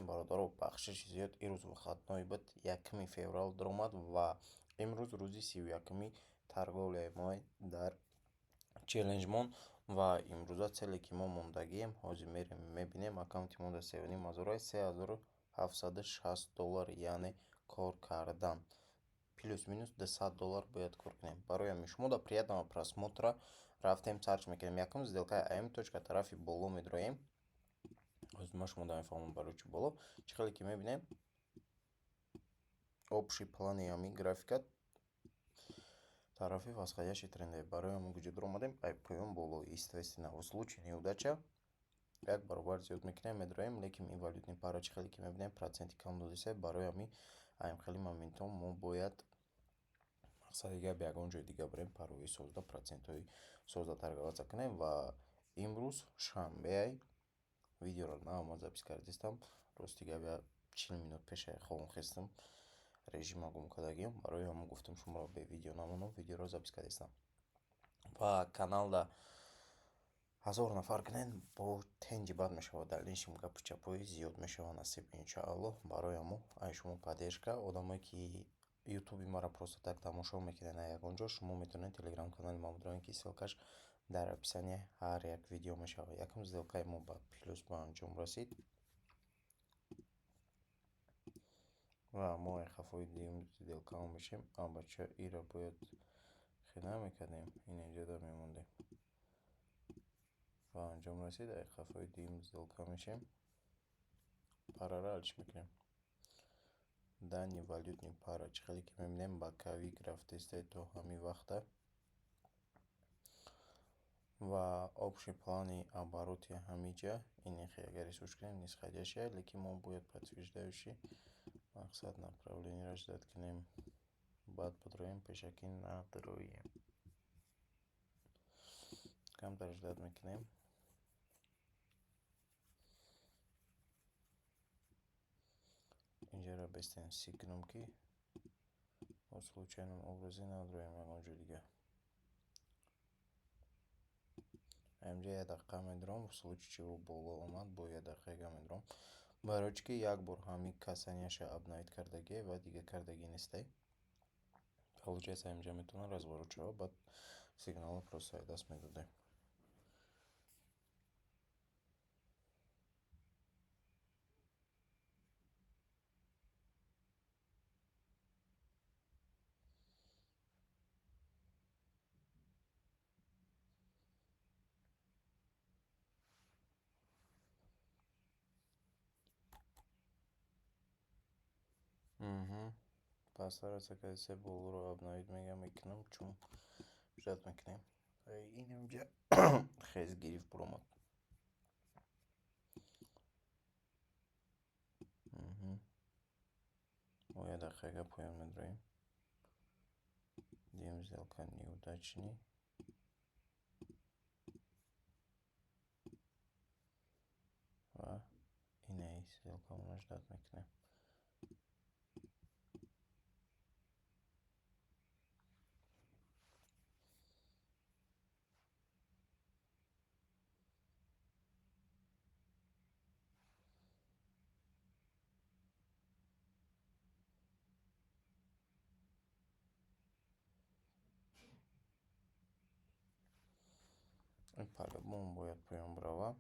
Кардем, бародаро, бахшиши зиёд. Ирӯз выходной буд, 1 феврал даромад ва имрӯз рӯзи 31-уми торговляи мо дар челленҷмон. Ва имрӯза целе ки мо мондагием, ҳозир мерем, мебинем. Аккаунти мо дар 3,5 ҳазора, 3760 доллар, яъне кор кардан плюс-минус 200 доллар бояд кор кунем. Барои ҳамин шумо до приятного просмотра. Рафтем, сарч мекунем. Якум сделкаи АМ точка тарафи боло медроем. Ҳозир ман шумо мефаҳмам, барои чӣ боло. Чӣ хеле ки мебинем, общий плани ҳамин графика тарафи восходящий тренде. Барои ҳамин куҷо дуромадем? Ай поён боло, естественно. В случае неудача як баробар зиёд мекунем, медроем. Лекин ин валютный пара, чӣ хеле ки мебинем, проценти кам додиста. Барои ҳамин аим хеле моментҳо мо бояд, мақсади гап, ягон ҷои дига бирем, парои созда, процентҳои созда торговаться кунем. Ва имрӯз шанбеай, видеоро нав ман запись кардистам. Рости гап, я 40 минут пешаи хобам хестам, режима гум кардагиам. Барои ҳамон гуфтам, шуморо бе видео намонам, видеоро запись кардистам. Ва каналда 1000 нафар кунед, бо тенҷи бад мешавад, дальнейшем гапу чапҳои зиёд мешавад, насиб, иншааллоҳ. Барои ҳамон ай шумо поддержка. Одамое ки ютуби маро просто так тамошо мекунед, на ягон ҷо, шумо метавонед телеграм канали ма бидоред, ки ссылкаш дар описанияи ҳар як видео мешавад. Якум сделкаи мо ба плюс ба анҷом расид ва мо ай хафои дуюм сделкаҳо мешем. Бача, ира бояд хел намекардем, ин инҷода мемондем. Ба анҷом расид, ай хафои дуюм сделка мешем. Параро ҳаллиш мекунем. Данный валютный пара, чӣ хеле ки мебинем, боковик рафтестай то ҳамин вақта ва общий плани обороти ҳамиҷа инехе. Агар ҳисоб кунем, нисходящая, лекин мо бояд подтверждающий, мақсад, направлениеро ждать кунем, баъд бидроем, пешакӣ надроем. Камтар ждать мекунем. Инҷаро бестем сикнум, ки мо случайном образе надроем ягон ҷо дига. Инҷа як дақиқа медурам, в случае чего боло омад, бо як дақиқага медурам. Барои чӣ ки як бор ҳамин касанияша обновить кардагие ва дига кардагӣ нестай. Получается, инҷа метавонад разворот шавад, баъд сигналро просто аз даст медодем. Пастараса касе болоро обновить мегам, мекунам, чун ждать мекунем. Инҷа хез гирифт, буромад. Мо як дақиқага поён медроем. Дуюм сделка неудачный. Ва инаи сделкамонро ждать мекунем. По-любому бояд поён бирава.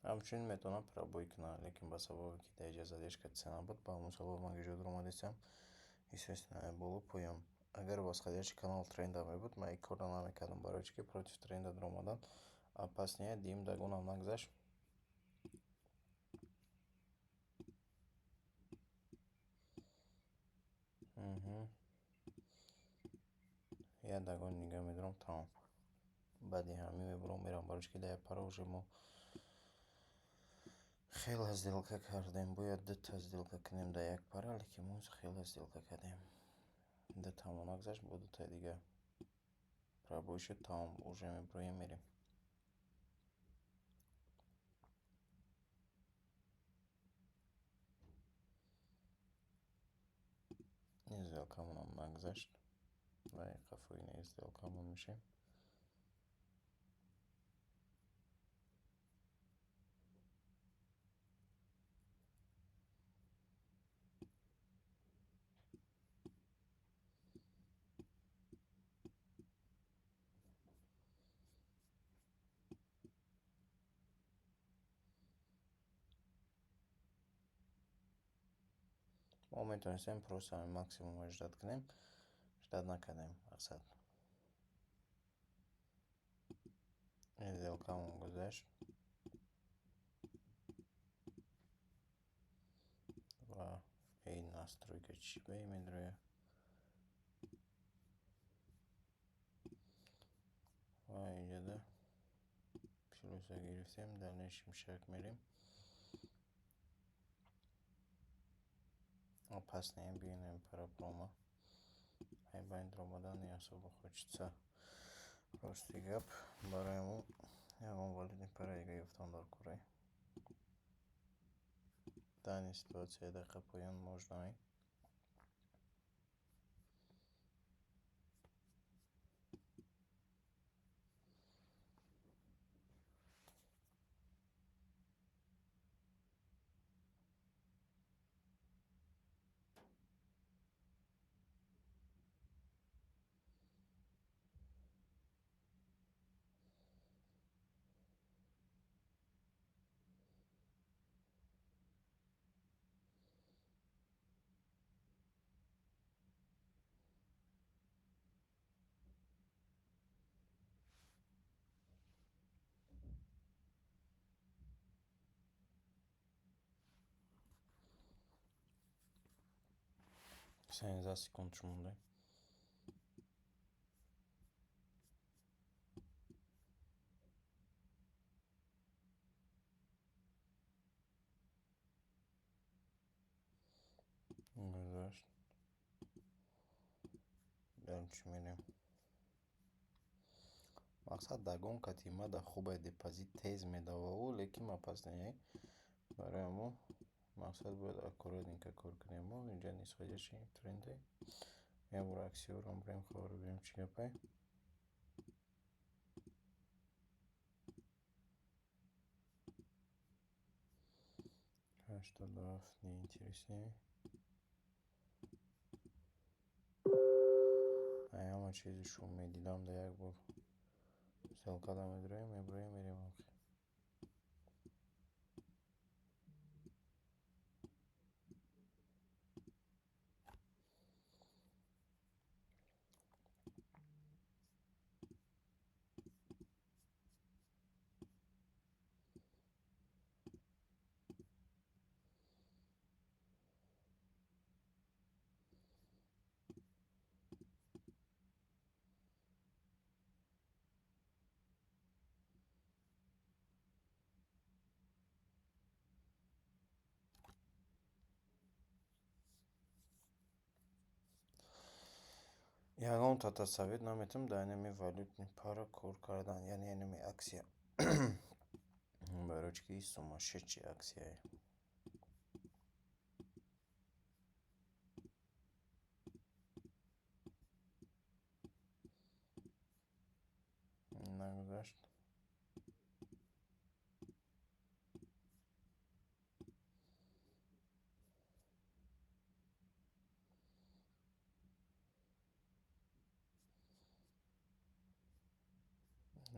Ҳамчунин метавонам пробой кунам, лекин ба сабабе ки дар инҷа задержка цена буд, ба ҳамон сабаб ман ҷо дуромадистам. Естественно, боло, поён. Агар восходящий канал тренда мебуд, ман ин корро намекардам, барои чӣ ки против тренда дуромадан опаснее. Дуюм догонам нагузашт. Як догони дига медурам, тамом. Баъди ҳамин мебурам, мерам, барои чӣ ки дар як пара уже мо хеле сделка кардем. Бояд дута сделка кунем дар як пара, лекин мо хеле сделка кардем. Дутамо нагузашт, бо дутаи дига пробой шуд, тамом, уже мебуроем, мерем. Ин сделкамонам нагузашт. Ва қафои ин сделкамон мешем. Мо метавонистем просто ҳамин максимумро ждать кунем, ждать накардем, мақсад. Сделкамон гузашт ва ин настройка чӣ ба медрояд? Ва инҷода плюса гирифтем, дальнейшем шаг мерем. Опасные биёнем парапрома. Ай байн омадан не особо хочется. Рости гап, барои мо ягон валютный пара дига ёфтан дар курай. Данный ситуация дақиқа поён можно. 16 секунд монда. Гузашт. Дальше мерем. Мақсад догон кати ма хубай депозит тез медававу, лекин опасный. Барои мо мақсад бояд аккуратненько кор кунем. Мо инҷа нисходящий тренде. Як бор аксияро бирем, хабар бибинем, чӣ гапай. 87 неинтересный. Ай ҳама чизи шум медидам, да як бор сделкада медроем, меброем, мерем. Ягон тасаввур наметавонам дар инами валютный пара кор кардан, яъне инами аксия. Барои чӣ ки сумасшедший аксияе. Нагузашт.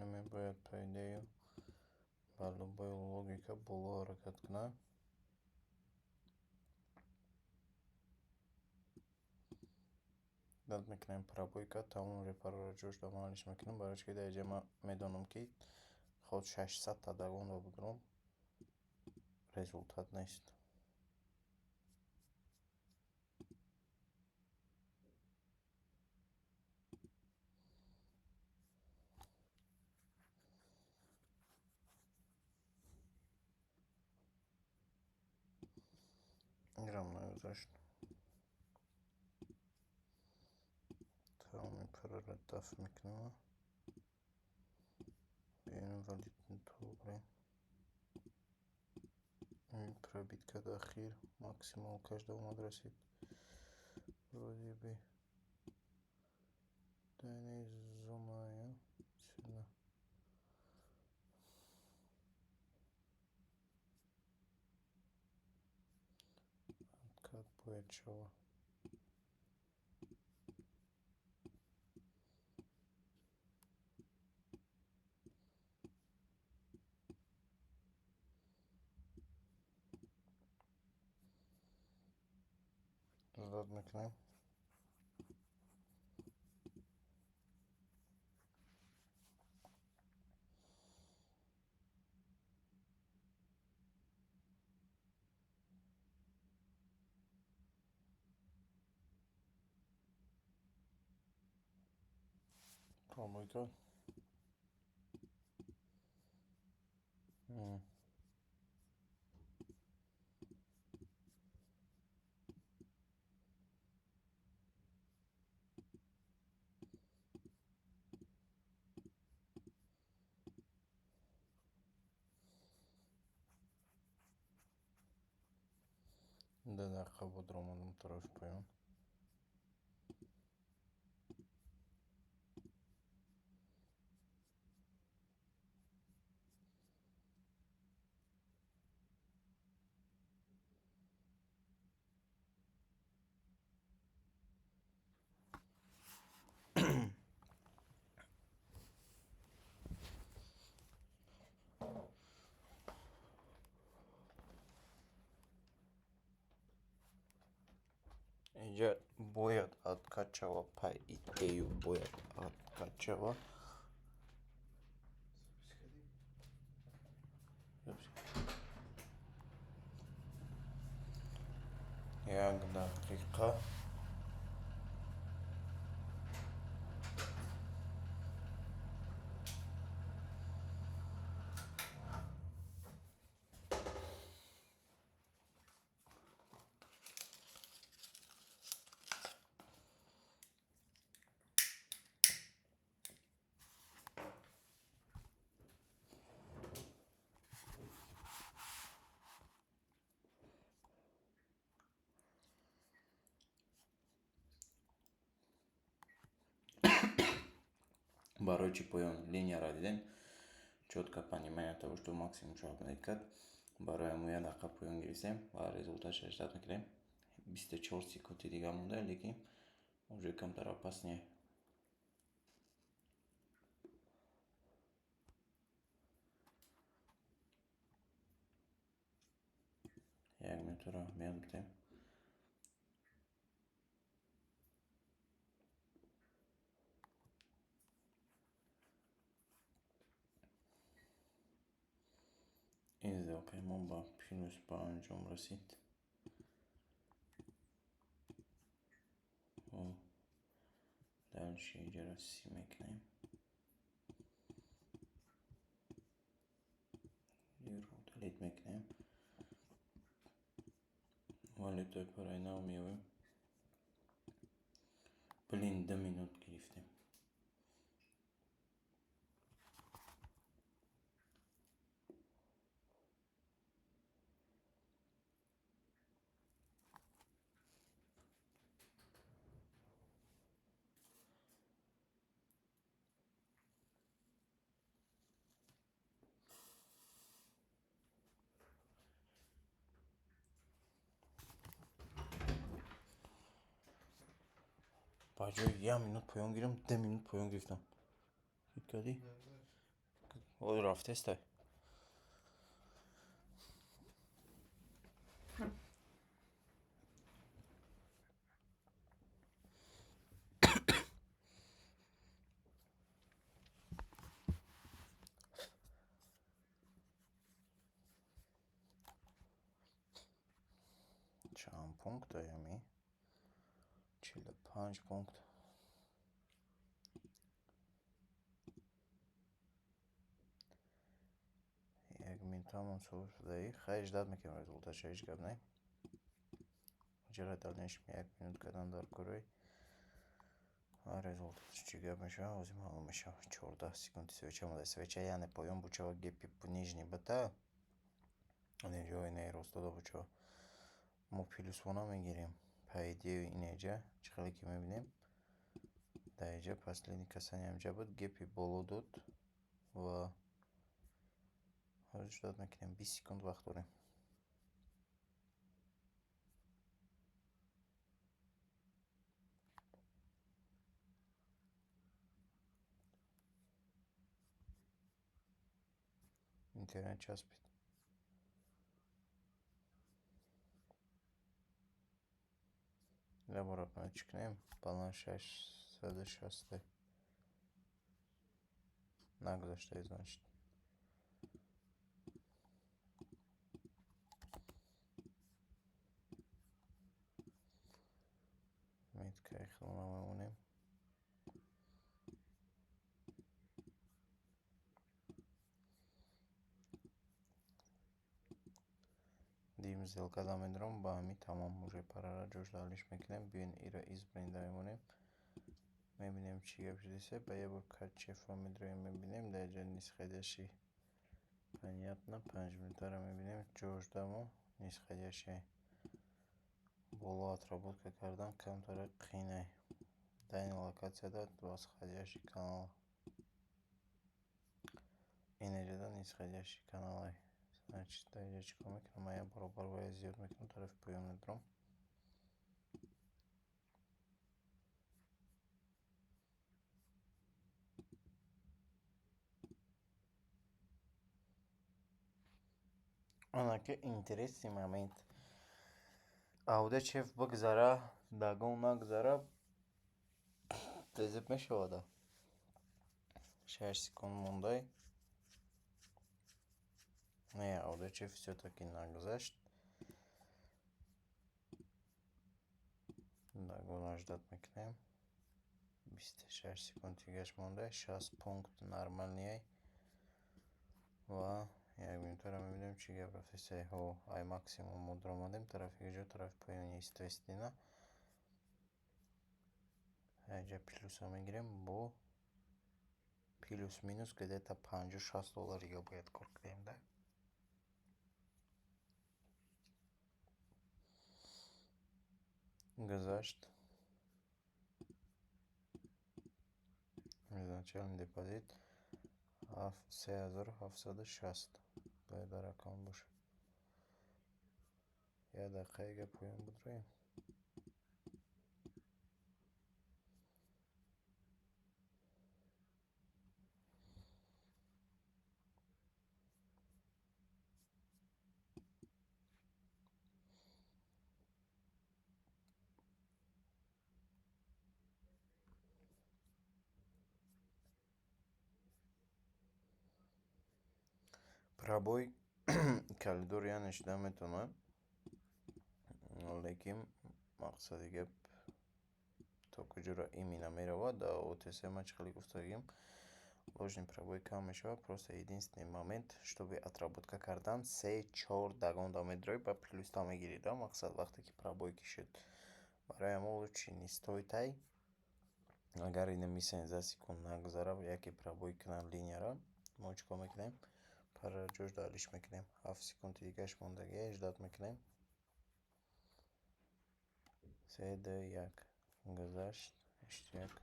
Ҳамин бояд, по идее, ба любой логика боло ҳаракат кунад. Дад мекунем, пробой кард, тамоми репараро ҷош да анализ мекунам, барои чӣ ки дар инҷа ман медонам, ки хоть 600-та догонро бигирам, результат нест. Инрам нагузашт. Тамоми параро дафт мекунам. Биёем валютный доллар. Ин пробить кард ахир, максималкаш да омад расид. Вроде бы. Бояд шава. Ждать мекунем. Oh my God. 2 дақиқа буд, омадам тарафи поён. Инҷа бояд откат шава, по идее бояд откат шава. 1 дақиқа. Барои чӣ поён линияро дидем? Чётко понимание того, что максимум шавад кард. Барои ҳамон 1 дақиқа поён гирифтем ва результатша ждать мекунем. 24 секунди дига монда, лекин уже камтар опаснее. 1 минутаро аҳамият бидем. Ин сделкаи мо ба плюс ба анҷом расид. Дальше иҷара си мекунем. Удалить мекунем. Валютаи параи нав меёбем. Блин, 2 минут гирифтем. Ба ҷои 1 минут поён гирам, 2 минут поён гирифтам. Ҳид кардӣ? Ҳозир рафтестай. Чанд пункт аями? 45 пункт. 1 минутамон сабр шудаи. Хай, ждать мекунем результатша, ҳеҷ гап не. Ҷара дальнейшем 1 минут кардан дар кӯрӯй. Ва результаташ чӣ гап мешавад, ҳозир маълум мешавад. 14 секунди свеча монда. Свеча яъне поён бучава, гепи нижний бита. Инҷо инаи ростода бучава. Мо плюсҳо намегирем. По идее инеҷа чӣ хеле ки мебинем, дар инҷа последний касание ҳамҷа буд, гепи боло дод ва ҳозир ждать мекунем. 20 секунд вақт дорем. Интернет часпид. Як бор обновить кунем. Баланс 660. Нагузаштае, значит. Меткаи худро мемонем. Дим сделкада медорам, ба ҳамин тамом уже парара ҷош далиш мекунем. Биён ира избранныйда мемонем. Мебинем, чӣ гап шудааст. Ба як бор качефа медроем, мебинем. Дар ҷои нисходящий, понятно, 5 минутаро мебинем. Ҷошдамо нисходящий боло отработка кардан камтара қинай. Дар ин локатсияда восходящий канал. Инеҷода нисходящий каналай. Значит, дар инҷа чӣ кор мекунам? Ман як баробар бояд зиёд мекунам, тарафи поён медорам. Анаки интересный момент. Ауда чеф бигзара, догон нагзара, тезеб мешавада. 6 секунд мондай. Не, аудачев всё-таки нагузашт. Догона ждать мекунем. 26 секунд дигаш монда. 60 пункт нормальный ва 1 минутаро мебинем, чӣ гап рафтест. Ҳо, ай максимум мо дуромадем тарафи куҷо? Тарафи поёни, естественно. Инҷа плюса мегирем, бо плюс-минус где-то 50-60 доллар дига бояд кор кунем, да? Гузашт. Изначальный депозит 3760 бояд дар аккаунт бошад. Як дақиқа дига поён будроем. Пробой коридор яъне шуда метавонад, лекин мақсади гап то куҷоро именно меравад. Дар ОТС ман чӣ хеле гуфтагим, ложный пробой кам мешавад. Просто единственный момент, чтобы отработка кардан, се чор догонда медрои, ба плюста мегирӣ, да, мақсад вақте ки пробой ки шуд. Барои ҳамон лучше не стоит ай. Агар инами 13 секунд нагузара, яке пробой кунад линияро, мо чӣ кор мекунем? Параро ҷош далиш мекунем. 7 секунди дигаш мондагия, ждать мекунем. Се, ду, як. Гузашт. Иштияк.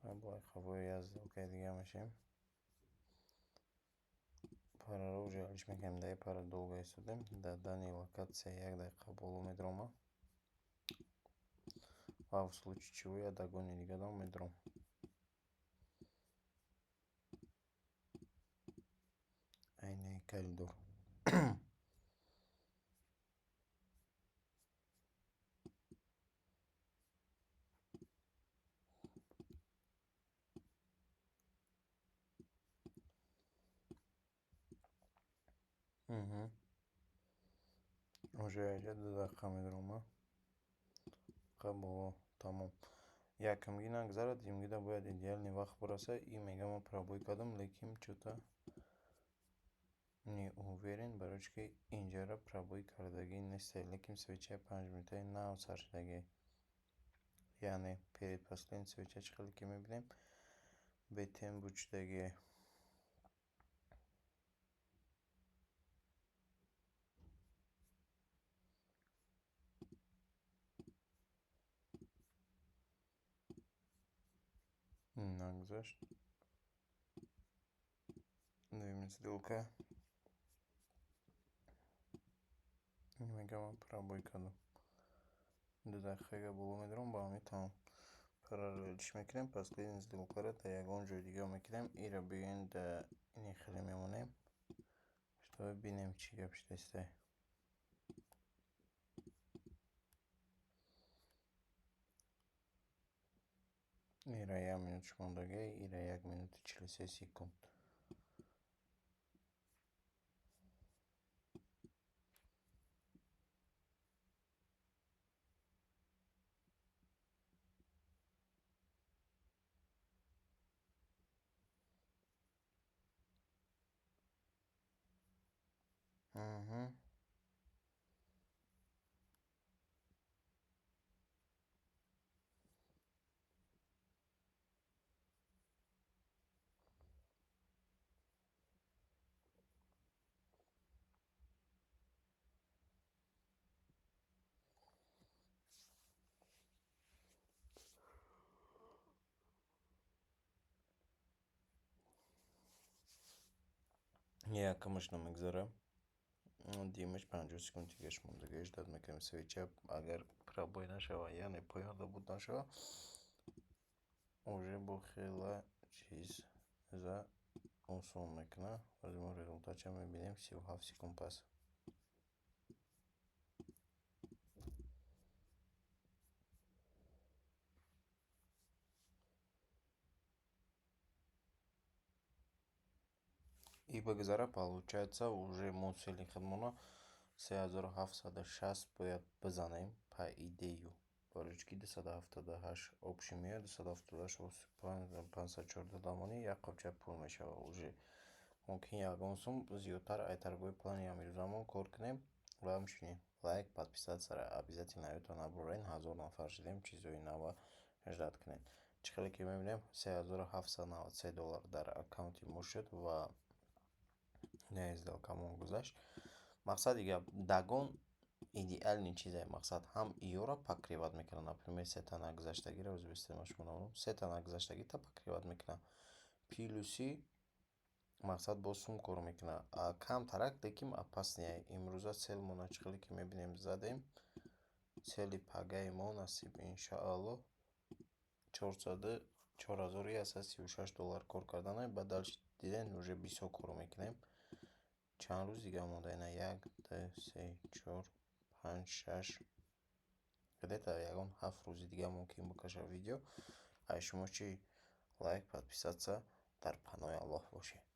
Ва бо қабои як сделкаи дига мешавем. Параро уже алиш мекунем. Дар пара долго истодем. Дар данный локатсия 1 дақиқа боло медрома. Ва в случае чего як догони дигадам медром. Айни коридор. Уже инҷа 2 дақиқа медрома. Боло тамом. Якумги нагзарад, дуюмгида бояд идеальный вақт бираса. И мегам, ман пробой кардам, лекин чё-то не уверен, барои чӣ ки инҷаро пробой кардагӣ несте, лекин свечаи 5 минутаи нав сар шудагӣ. Яъне предпоследний свеча, чӣ хеле ки мебинем, бетен буд шудагие. Нагузашт. Дуюми сделка. Мегам, ман пробой кардам. 2 дақиқага боло медорам, ба ҳамин тамом. Параллелиш мекунем, последний сделкаро дар ягон ҷои дига мекунем. Иро биёем, дар ини хеле мемонем, чтобы бинем, чӣ гап шудааст. Ира 1 минуташ мондагӣ, ира 1 минути 43 секунд. Якамаш намегзара. Дуюмаш 50 секунд дигаш мондагӣ. Ждать мекунем свеча, агар пробой нашава, яъне поён буд нашава, уже бо хела чиз за осон мекунад. Ҳозир мо результатша мебинем 37 секунд пас. И бигзара, получается, уже мо цели худмона 3760 бояд бизанем, по идею. Барои чӣ ки 278 общий меояд, 278 514 дамонӣ як қопча пул мешавад. Уже мумкин ягон сум зиёдтар ай торговый плани амирӯзамон кор кунем. Ва ҳамчунин лайк, подписатьсяро обязательно ёдтон набурен. 1000 нафар шудем, чизҳои нава ждать кунед. Чӣ хеле ки мебинем, 3793 доллар дар аккаунти мо шуд ва не, сделкамон гузашт. Мақсади гап, догон идеальный чизе. Мақсад, ҳам иёра покрывать мекунад, например, сета нагузаштагиро сета нагузаштагита покрывать мекунад, плюси мақсад боз сум кор мекунад камтарак, лекин опасный. Имрӯза целмона, чӣ хеле ки мебинем, задем. Цели пагаи мо, насиб, иншааллоҳ, 4136 доллар кор карданае. Баъд дальше дидем, уже бисёр кор мекунем. Чанд рӯз дига монда? Ина як, ду, се, чор, панҷ, шаш, где-то ягон 7 рӯзи дига мумкин бикашад видео. Ай шумо чӣ? Лайк, подписаться. Дар паноҳи Аллоҳ бошед.